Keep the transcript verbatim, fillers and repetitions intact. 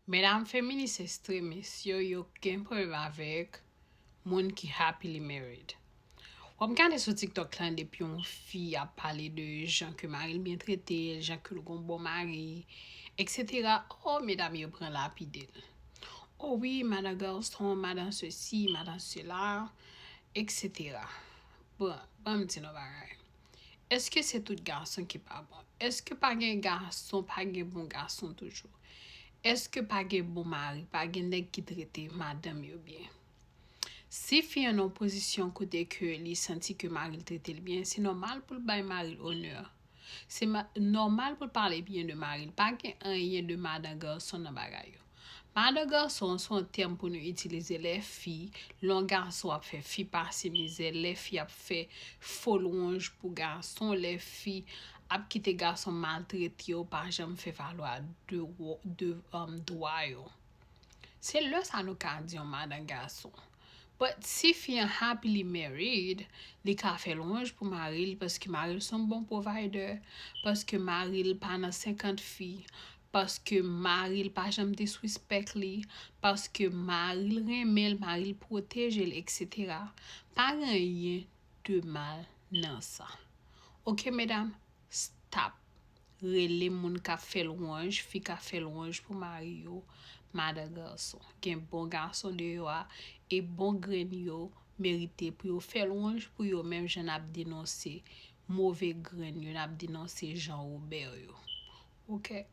Medam feminis ekstremis yo, yo gen pwoblèm avèk moun ki happily married. W ap gade sou TikTok lan depi yon fi ap pale de jan ke mari l byen trete l, jan ke l gon bon mari, et cetera. Oh, medam yo pran lapide l. Oh wi, madan gason, madan sesi, madan sela, et cetera. Bon, ban m di nou bagay. Èske se tout gason ki pa bon? Èske pa gen gason, pa gen bon gason toujou? Èske pa gen bon mari, pa gen nèg ki trete madanm yo byen? Si fi an nan pozisyon kote ke li santi ke mari l trete l byen, se nòmal pou l bay mari l onè. Se ma- nòmal pou l pale byen de mari l. Pa gen anyen de madan gason nan bagay yo. Madan gason se yon tèm pou nou itilize lè fi, lè yon gason ap fè fi pase mizè, lè fi ap fè fo lwanj pou gason, lè fi ap kite gason maltrete yo, pa janm fè valwa de, de um, dwa yo. Se lè sa nou ka di yon madan gason. But si fi an happily married, li ka fè lwanj pou mari l paske mari l se yon bon provider, paske mari l pa nan senkant fi, paske mari l pa janm disrespect li, paske mari l renmen l, mari l pwoteje l, et cetera. Pa gen anyen de mal nan sa. Oke, medam? Stop rele moun k ap fè lwanj, fi k ap fè lwanj pou mari yo, madan gason. Gen bon gason deyò a, e bon grenn yo merite pou yo fè lwanj pou yo, menm jan n ap denonse move grenn yo, n ap denonse Jean Robert yo. Oke?